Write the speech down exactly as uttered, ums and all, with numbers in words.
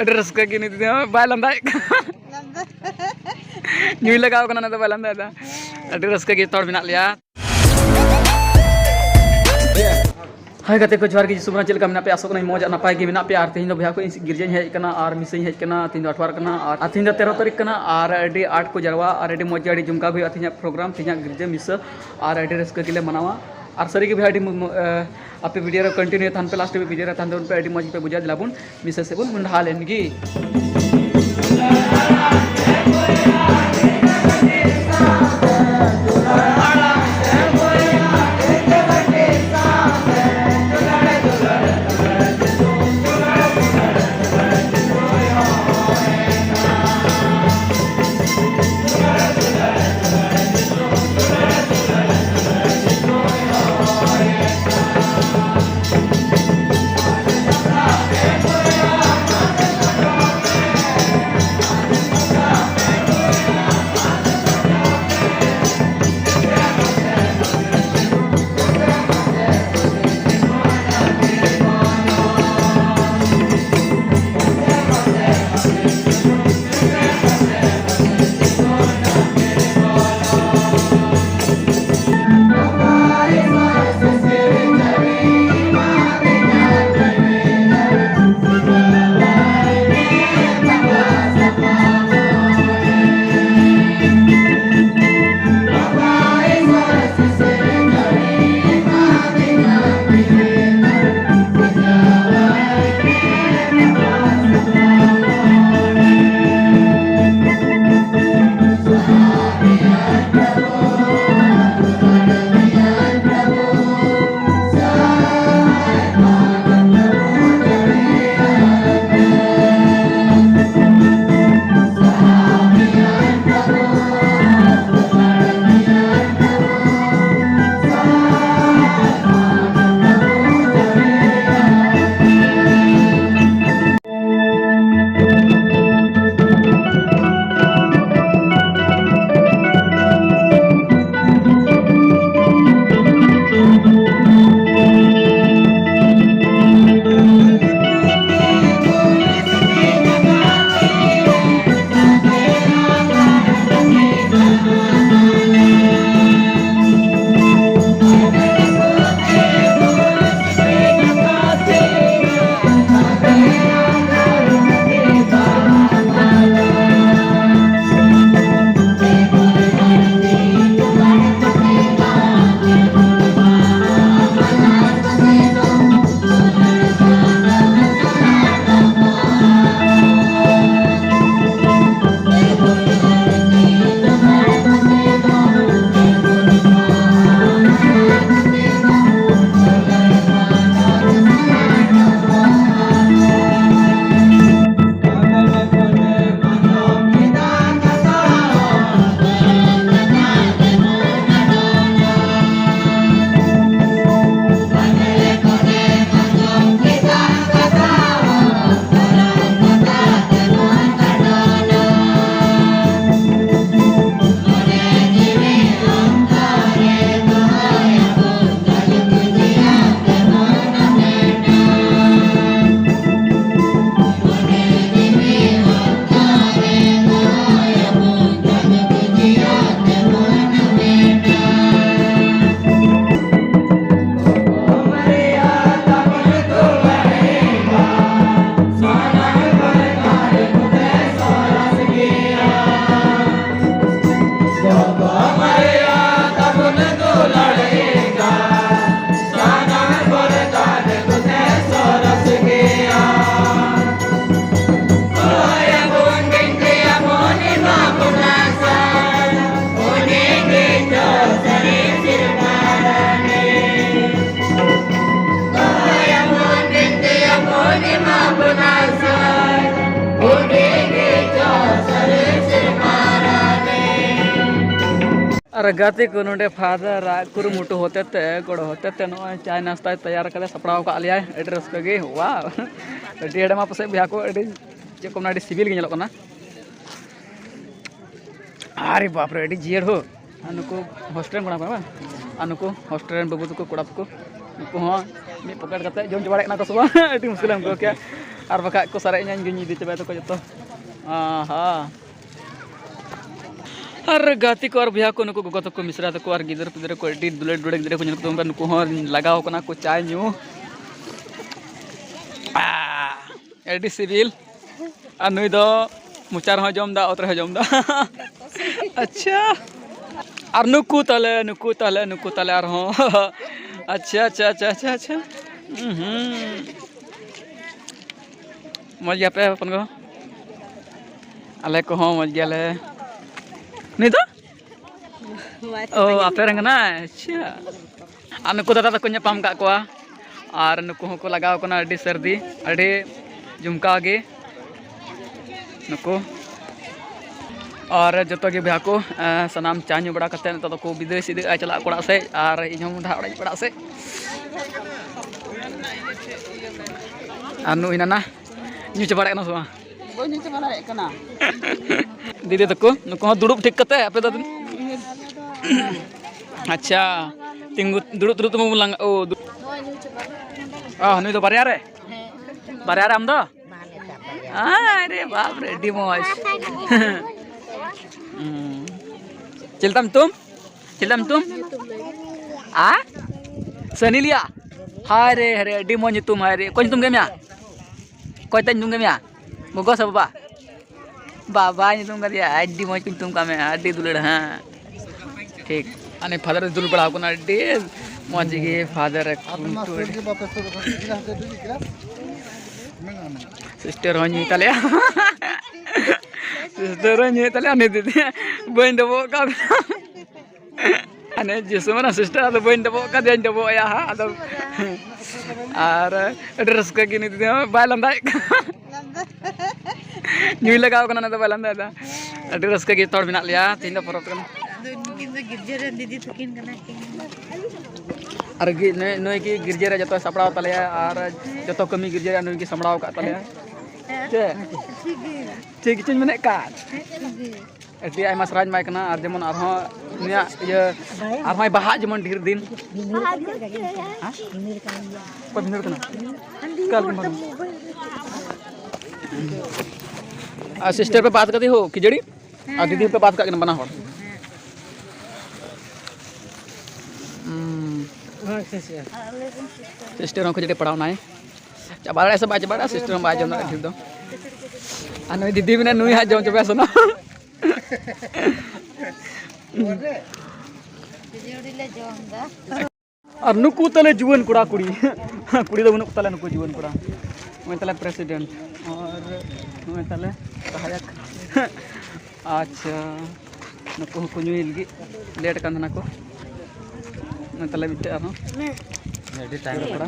ᱟᱹᱰᱤ ᱨᱟᱹᱥᱠᱟᱹ ᱜᱮ ᱱᱤᱛ ᱫᱚ ᱵᱟᱭ ᱞᱟᱸᱫᱟᱭᱮᱫ ᱠᱟᱱᱟ᱾ ᱧᱩᱭ ᱞᱟᱜᱟᱣ ᱠᱟᱱᱟ, ᱚᱱᱟ ᱫᱚ ᱵᱟᱭ ᱞᱟᱸᱫᱟᱭᱮᱫᱟ᱾ ᱟᱹᱰᱤ ᱨᱟᱹᱥᱠᱟᱹ ᱜᱮ ᱡᱚᱛᱚ ᱦᱚᱲ ᱢᱮᱱᱟᱜ ᱞᱮᱭᱟ᱾ ᱦᱳᱭ ᱜᱟᱛᱮ ᱠᱚ, ᱡᱚᱦᱟᱨ ᱜᱮ, ᱡᱤᱥᱩ ᱵᱚᱱᱟ᱾ ᱪᱮᱫ ᱞᱮᱠᱟ ᱢᱮᱱᱟᱜ ᱯᱮᱭᱟ? ᱟᱥᱚᱜ ᱠᱟᱹᱱᱟᱹᱧ ᱢᱚᱡᱽ ᱟᱨ ᱱᱟᱯᱟᱭ ᱜᱮ ᱢᱮᱱᱟᱜ ᱯᱮᱭᱟ᱾ ᱟᱨ ᱛᱮᱦᱮᱧ ᱫᱚ ᱵᱚᱭᱦᱟ ᱠᱚ, ᱤᱧ ᱜᱤᱨᱡᱟᱹᱧ ᱦᱮᱡ ᱟᱠᱟᱱᱟ ᱟᱨ ᱢᱤᱥᱤᱧ ᱦᱮᱡ ᱟᱠᱟᱱᱟ, ᱟᱨ ᱛᱮᱦᱮᱧ ᱫᱚ ᱛᱮᱨᱚ ᱛᱟᱹᱨᱤᱠᱷ ᱠᱟᱱᱟ ᱟᱨ ᱟᱹᱰᱤ ᱟᱸᱴ ᱠᱚ ᱡᱟᱨᱣᱟ ᱟᱨ ᱟᱹᱰᱤ ᱢᱚᱡᱽ ᱜᱮ, ᱟᱹᱰᱤ ᱡᱚᱢᱠᱟᱣ ᱜᱮ ᱦᱩᱭᱩᱜᱼᱟ ᱛᱮᱦᱮᱧᱟᱜ ᱯᱨᱳᱜᱨᱟᱢ, ᱛᱮᱦᱮᱧᱟᱜ ᱜᱤᱨᱡᱟᱹ ᱢᱤᱥᱟᱹ, ᱟᱨ ᱟᱹᱰᱤ ᱨᱟᱹᱥᱠᱟᱹ ᱜᱮᱞᱮ ᱢᱟᱱᱟᱣᱟ᱾ ᱟᱨ ᱥᱟᱹᱨᱤ ᱜᱮ ᱵᱚᱭᱦᱟ, ᱟᱹᱰᱤ ᱢᱚ-, ᱢᱚ-, ᱮ, ᱟᱯᱮ ᱵᱷᱤᱰᱤᱭᱳ ᱨᱮ ᱠᱚᱱᱴᱤᱱᱤᱭᱩ ᱛᱟᱦᱮᱱ ᱯᱮ, ᱞᱟᱥᱴ ᱦᱟᱹᱵᱤᱡ ᱵᱷᱤᱰᱤᱭᱳ ᱨᱮ ᱛᱟᱦᱮᱱ ᱛᱟᱵᱚᱱ ᱯᱮ, ᱟᱹᱰᱤ ᱢᱚᱡᱽ ᱜᱮᱯᱮ ᱵᱩᱡᱟ᱾ ᱫᱮᱞᱟ ᱵᱚᱱ ᱢᱤᱥᱟᱹ ᱥᱮᱫ ᱵᱚᱱ ᱢᱚᱦᱰᱟ ᱞᱮᱱ ᱜᱮ᱾ ᱜᱟᱛᱮ ᱠᱚ, ᱱᱚᱰᱮ ᱯᱷᱟᱫᱟᱨᱟᱜ ᱠᱩᱨᱩᱢᱩᱴᱩ ᱦᱚᱛᱮ ᱛᱮ, ᱜᱚᱲᱚ ᱦᱚᱛᱮ ᱛᱮ ᱱᱚᱜᱼᱚᱭ ᱪᱟᱭ ᱱᱟᱥᱛᱟᱭ ᱛᱮᱭᱟᱨ ᱠᱟᱫᱟ, ᱥᱟᱯᱲᱟᱣ ᱠᱟᱜ ᱞᱮᱭᱟᱭ᱾ ᱟᱹᱰᱤ ᱨᱟᱹᱥᱠᱟᱹ ᱜᱮ, ᱣᱟᱣ! ᱟᱹᱰᱤ ᱦᱮᱲᱮᱢᱟ ᱯᱟᱥᱮᱡ ᱵᱚᱭᱦᱟ ᱠᱚ, ᱟᱹᱰᱤ ᱪᱮᱫ ᱠᱚ ᱢᱮᱱᱟ, ᱟᱹᱰᱤ ᱥᱤᱵᱤᱞ ᱜᱮ ᱧᱮᱞᱚᱜ ᱠᱟᱱᱟ᱾ ᱟᱨᱮ ᱵᱟᱯ ᱨᱮ, ᱟᱹᱰᱤ ᱡᱤᱭᱟᱹᱲ ᱦᱳ᱾ ᱟᱨ ᱱᱩᱠᱩ ᱦᱳᱥᱴᱮᱞ ᱨᱮᱱ ᱠᱚᱲᱟ ᱠᱚ ᱵᱟᱝ, ᱟᱨ ᱱᱩᱠᱩ ᱦᱳᱥᱴᱮᱞ ᱨᱮᱱ ᱵᱟᱹᱵᱩ ᱛᱟᱠᱚ, ᱠᱚᱲᱟ ᱛᱟᱠᱚ, ᱱᱩᱠᱩ ᱦᱚᱸ ᱢᱤᱫ ᱯᱚᱠᱮᱴ ᱠᱟᱛᱮ ᱡᱚᱢ ᱪᱟᱵᱟ ᱫᱟᱲᱮᱭᱟᱜ ᱠᱟᱱᱟ ᱠᱚ ᱥᱮ ᱵᱟᱝ? ᱟᱹᱰᱤ ᱢᱩᱥᱠᱤᱞ ᱮᱢ ᱟᱹᱭᱠᱟᱹᱣ ᱠᱮᱭᱟ᱾ ᱟᱨ ᱵᱟᱠᱷᱟᱡ ᱠᱚ ᱥᱟᱨᱮᱡ ᱤᱧᱟᱹ, ᱤᱧ ᱜᱤᱧ ᱤᱫᱤ ᱪᱟᱵᱟᱭ ᱛᱟᱠᱚᱣᱟ ᱡᱚᱛᱚ᱾ ᱟᱦᱟ᱾ ᱟᱨ ᱜᱟᱛᱮ ᱠᱚ ᱟᱨ ᱵᱚᱭᱦᱟ ᱠᱚ, ᱱᱩᱠᱩ ᱜᱚᱜᱚ ᱛᱟᱠᱚ, ᱢᱤᱥᱨᱟ ᱛᱟᱠᱚ ᱟᱨ ᱜᱤᱫᱟᱹᱨ ᱯᱤᱫᱟᱹᱨ ᱠᱚ, ᱟᱹᱰᱤ ᱫᱩᱞᱟᱹᱲ ᱫᱩᱞᱟᱹᱲ ᱜᱤᱫᱽᱨᱟᱹ ᱠᱚ ᱧᱮᱞ ᱠᱚ ᱛᱟᱵᱚᱱ ᱠᱟᱱᱟ, ᱱᱩᱠᱩ ᱦᱚᱸ ᱞᱟᱜᱟᱣ ᱠᱟᱱᱟ ᱠᱚ ᱪᱟ ᱧᱩ᱾ ᱟᱦ, ᱟᱹᱰᱤ ᱥᱤᱵᱤᱞ᱾ ᱟᱨ ᱱᱩᱭ ᱫᱚ ᱢᱚᱪᱟ ᱨᱮᱦᱚᱸ ᱡᱚᱢ ᱫᱟ, ᱚᱛ ᱨᱮᱦᱚᱸ ᱡᱚᱢ ᱫᱟ᱾ ᱟᱪᱪᱷᱟ᱾ ᱟᱨ ᱱᱩᱠᱩ ᱛᱟᱞᱮ, ᱱᱩᱠᱩ ᱛᱟᱞᱮ, ᱱᱩᱠᱩ ᱛᱟᱞᱮ ᱟᱨᱦᱚᱸ᱾ ᱟᱪᱪᱷᱟ, ᱟᱪᱪᱷᱟ, ᱟᱪᱪᱷᱟ, ᱟᱪᱪᱷᱟ, ᱟᱪᱪᱷᱟ᱾ ᱩᱸ ᱦᱩᱸ᱾ ᱢᱚᱡᱽ ᱜᱮᱭᱟᱯᱮ ᱦᱚᱯᱚᱱ ᱠᱚ? ᱟᱞᱮ ᱠᱚᱦᱚᱸ ᱢᱚᱡᱽ ᱜᱮᱭᱟᱞᱮ᱾ ᱱᱩᱭ ᱫᱚ? ᱚ, ᱟᱯᱮ ᱨᱮᱱ ᱠᱟᱱᱟᱭ? ᱟᱪᱪᱷᱟ᱾ ᱟᱨ ᱱᱩᱠᱩ ᱫᱟᱫᱟ ᱛᱟᱠᱚ ᱧᱟᱯᱟᱢ ᱠᱟᱜ ᱠᱚᱣᱟ᱾ ᱟᱨ ᱱᱩᱠᱩ ᱦᱚᱸᱠᱚ ᱞᱟᱜᱟᱣ ᱠᱟᱱᱟ ᱟᱹᱰᱤ ᱥᱟᱹᱨᱫᱤ, ᱟᱹᱰᱤ ᱡᱚᱢᱠᱟᱣ ᱜᱮ᱾ ᱱᱩᱠᱩ ᱟᱨ ᱡᱚᱛᱚ ᱜᱮ ᱵᱚᱭᱦᱟ ᱠᱚ, ᱮᱸ, ᱥᱟᱱᱟᱢ ᱪᱟ ᱧᱩ ᱵᱟᱲᱟ ᱠᱟᱛᱮ ᱱᱤᱛᱚᱜ ᱫᱚᱠᱚ ᱵᱤᱫᱟᱹᱭ ᱥᱤᱫᱟᱹᱜᱼᱟ, ᱪᱟᱞᱟᱜ ᱟᱠᱚ ᱚᱲᱟᱜ ᱥᱮᱫ, ᱟᱨ ᱤᱧ ᱦᱚᱸ ᱢᱚᱦᱰᱟ ᱚᱲᱟᱜ ᱤᱧ ᱚᱲᱟᱜ ᱥᱮᱫ᱾ ᱟᱨ ᱱᱩᱭ ᱱᱟᱱᱟ ᱧᱩ ᱪᱟᱵᱟ ᱫᱟᱲᱮᱭᱟᱜ ᱠᱟᱱᱟ ᱥᱮ ᱵᱟᱝ? ᱵᱟᱹᱧ ᱧᱩ ᱪᱟᱵᱟ ᱫᱟᱲᱮᱭᱟᱜ ᱠᱟᱱᱟ᱾ ᱫᱤᱫᱤ ᱛᱟᱠᱚ, ᱱᱩᱠᱩ ᱦᱚᱸ ᱫᱩᱲᱩᱵ ᱴᱷᱤᱠ ᱠᱟᱛᱮ, ᱟᱯᱮ ᱫᱚ? ᱟᱪᱪᱷᱟ, ᱛᱤᱸᱜᱩ, ᱫᱩᱲᱩᱵ, ᱫᱩᱲᱩᱵ ᱛᱮᱢᱟ ᱵᱚᱱ ᱞᱟᱸᱜᱟ᱾ ᱚ, ᱫᱩ-, ᱚ, ᱱᱩᱭ ᱫᱚ ᱵᱟᱨᱭᱟ ᱨᱮ? ᱵᱟᱨᱭᱟ ᱨᱮ ᱟᱢ ᱫᱚ? ᱟᱨᱮ ᱵᱟᱯ ᱨᱮ, ᱟᱹᱰᱤ ᱢᱚᱡᱽ᱾ ᱦᱩᱸ᱾ ᱪᱮᱫ ᱛᱟᱢ ᱧᱩᱛᱩᱢ? ᱪᱮᱫ ᱛᱟᱢ ᱧᱩᱛᱩᱢ? ᱟ? ᱥᱟᱱᱤᱞᱤᱭᱟ? ᱦᱟᱭ ᱨᱮ, ᱦᱟᱭ ᱨᱮ, ᱟᱹᱰᱤ ᱢᱚᱡᱽ ᱧᱩᱛᱩᱢ, ᱦᱟᱭ ᱨᱮ᱾ ᱚᱠᱚᱭ ᱧᱩᱛᱩᱢ ᱠᱮᱫ ᱢᱮᱭᱟ? ᱚᱠᱚᱭ ᱛᱟᱭ ᱧᱩᱛᱩᱢ ᱠᱮᱫ ᱢᱮᱭᱟ? ᱜᱚᱜᱚ ᱥᱮ ᱵᱟᱵᱟ? ᱵᱟᱵᱟ ᱧᱩᱛᱩᱢ ᱠᱟᱫᱮᱭᱟ, ᱟᱹᱰᱤ ᱢᱚᱡᱽ ᱠᱚ ᱧᱩᱛᱩᱢ ᱠᱟᱜ ᱢᱮ, ᱟᱹᱰᱤ ᱫᱩᱞᱟᱹᱲ, ᱦᱮᱸ᱾ ᱴᱷᱤᱠ᱾ ᱟᱨ ᱱᱩᱭ ᱯᱷᱟᱫᱟᱨ ᱫᱩᱞ ᱵᱟᱲᱟ ᱟᱠᱟᱱᱟ, ᱟᱹᱰᱤ ᱢᱚᱡᱽ ᱜᱮ ᱯᱷᱟᱫᱟᱨ ᱮᱠᱴᱩ᱾ ᱥᱤᱥᱴᱟᱨ ᱦᱚᱸ ᱧᱩᱭ ᱛᱟᱞᱮᱭᱟ᱾ ᱥᱤᱥᱴᱟᱨ ᱦᱚᱸ ᱧᱩᱭ ᱛᱟᱞᱮᱭᱟ, ᱩᱱᱤ ᱫᱤᱫᱤ ᱵᱟᱹᱧ ᱰᱚᱵᱚᱜ ᱠᱟᱜ ᱢᱮᱭᱟ᱾ ᱦᱟᱱᱮ ᱡᱤᱥᱩ ᱢᱟᱱᱟ ᱥᱤᱥᱴᱟᱨ ᱟᱫᱚ ᱵᱟᱹᱧ ᱰᱚᱵᱚᱜ ᱠᱟᱫᱮᱭᱟᱧ, ᱰᱚᱵᱚᱜ ᱟᱭᱟ ᱦᱟᱸᱜ ᱟᱫᱚ᱾ ᱟᱨ ᱟᱹᱰᱤ ᱨᱟᱹᱥᱠᱟᱹ ᱜᱮ ᱱᱤᱛ ᱫᱚ ᱵᱟᱭ ᱞᱟᱸᱫᱟᱭᱮᱫ ᱠᱟᱱᱟ᱾ ᱧᱩᱭ ᱞᱟᱜᱟᱣ ᱠᱟᱱᱟ, ᱚᱱᱟ ᱫᱚ ᱵᱟᱭ ᱞᱟᱸᱫᱟᱭᱮᱫᱟ᱾ ᱟᱹᱰᱤ ᱨᱟᱹᱥᱠᱟᱹ ᱜᱮ ᱡᱚᱛᱚ ᱦᱚᱲ ᱢᱮᱱᱟᱜ ᱞᱮᱭᱟ ᱛᱮᱦᱮᱧ ᱫᱚ ᱯᱚᱨᱚᱵᱽ ᱠᱟᱱᱟ᱾ ᱜᱤᱨᱡᱟᱹ ᱨᱮᱱ ᱫᱤᱫᱤ ᱛᱟᱹᱠᱤᱱ ᱠᱟᱱᱟ ᱠᱤᱱ᱾ ᱟᱨ ᱜᱤ-, ᱱᱩᱭ, ᱱᱩᱭ ᱜᱮ ᱜᱤᱨᱡᱟᱹ ᱨᱮ ᱡᱚᱛᱚᱭ ᱥᱟᱯᱲᱟᱣ ᱛᱟᱞᱮᱭᱟ ᱟᱨ ᱡᱚᱛᱚ ᱠᱟᱹᱢᱤ ᱜᱤᱨᱡᱟᱹ ᱨᱮ ᱱᱩᱭ ᱜᱮ ᱥᱟᱢᱵᱲᱟᱣ ᱟᱠᱟᱫ ᱛᱟᱞᱮᱭᱟ᱾ ᱦᱮᱸ᱾ ᱪᱮᱫ? ᱴᱷᱤᱠ ᱜᱮ᱾ ᱪᱮᱫ ᱠᱚᱪᱚᱧ ᱢᱮᱱᱮᱫ ᱠᱟᱱ? ᱦᱮᱸ, ᱴᱷᱤᱠ ᱜᱮ᱾ ᱟᱹᱰᱤ ᱟᱭᱢᱟ ᱥᱟᱨᱦᱟᱣ ᱮᱢᱟᱭ ᱠᱟᱱᱟ ᱟᱨ ᱡᱮᱢᱚᱱ ᱟᱨᱦᱚᱸ ᱩᱱᱤᱭᱟᱜ ᱤᱭᱟᱹ ᱟᱨᱦᱚᱸᱭ ᱵᱟᱦᱟᱜ ᱡᱮᱢᱚᱱ ᱰᱷᱮᱨ ᱫᱤᱱ᱾ ᱦᱮᱸ? ᱚᱠᱚᱭ ᱵᱷᱤᱸᱫᱟᱹᱲ ᱠᱟᱱᱟ? ᱚᱠᱟ ᱞᱮᱠᱟᱢ ᱵᱷᱤᱸᱫᱟᱹᱲ? ᱟᱨ ᱥᱤᱥᱴᱟᱨ ᱯᱮ ᱵᱟᱫ ᱠᱟᱫᱮ ᱦᱳ ᱠᱷᱤᱡᱟᱹᱲᱤ? ᱟᱨ ᱫᱤᱫᱤ ᱦᱚᱸᱯᱮ ᱵᱟᱫ ᱠᱟᱜ ᱠᱤᱱᱟ ᱵᱟᱱᱟ ᱦᱚᱲ? ᱦᱩᱸ᱾ ᱥᱤᱥᱴᱟᱨ ᱦᱚᱸ ᱠᱷᱟᱹᱡᱟᱹᱲᱤ ᱯᱟᱲᱟᱣ ᱱᱟᱭ᱾ ᱪᱟᱵᱟ ᱫᱟᱲᱮᱭᱟᱜᱼᱟ ᱥᱮ ᱵᱟᱭ ᱪᱟᱵᱟ ᱫᱟᱲᱮᱭᱟᱜᱼᱟ, ᱥᱤᱥᱴᱟᱨ ᱦᱚᱸ ᱵᱟᱭ ᱡᱚᱢ ᱫᱟᱲᱮᱭᱟᱜᱼᱟ ᱰᱷᱮᱨ ᱫᱚ᱾ ᱟᱨ ᱱᱩᱭ ᱫᱤᱫᱤ ᱢᱮᱱᱟᱭ, ᱱᱩᱭ ᱦᱟᱸᱜ ᱡᱚᱢ ᱪᱟᱵᱟᱭᱟ ᱥᱟᱱᱟᱢ᱾ ᱠᱷᱟᱹᱡᱟᱹᱲᱤ ᱞᱮ ᱡᱚᱢ ᱫᱟ᱾ ᱟᱨ ᱱᱩᱠᱩ ᱛᱟᱞᱮ ᱡᱩᱣᱟᱹᱱ ᱠᱚᱲᱟ ᱠᱩᱲᱤ, ᱠᱩᱲᱤ ᱫᱚ ᱵᱟᱹᱱᱩᱜ ᱠᱚ ᱛᱟᱞᱮ, ᱱᱩᱠᱩ ᱡᱩᱣᱟᱹᱱ ᱠᱚᱲᱟ᱾ ᱱᱚᱜᱼᱚᱭ ᱛᱟᱞᱮ ᱯᱨᱮᱥᱤᱰᱮᱱᱴ ᱟᱨ ᱱᱚᱜᱼᱚᱭ ᱛᱟᱞᱮ ᱥᱟᱦᱟᱭᱚᱠ᱾ ᱟᱪᱪᱷᱟ, ᱱᱩᱠᱩ ᱦᱚᱸᱠᱚ ᱧᱩᱭ ᱞᱟᱹᱜᱤᱫ ᱞᱮᱴ ᱟᱠᱟᱱ ᱛᱟᱦᱮᱱᱟ ᱠᱚ᱾ ᱱᱚᱜᱼᱚᱭ ᱛᱟᱞᱮ ᱢᱤᱫᱴᱮᱡ ᱟᱨᱦᱚᱸ ᱟᱹᱰᱤ ᱛᱟᱭᱚᱢ ᱠᱚᱲᱟ᱾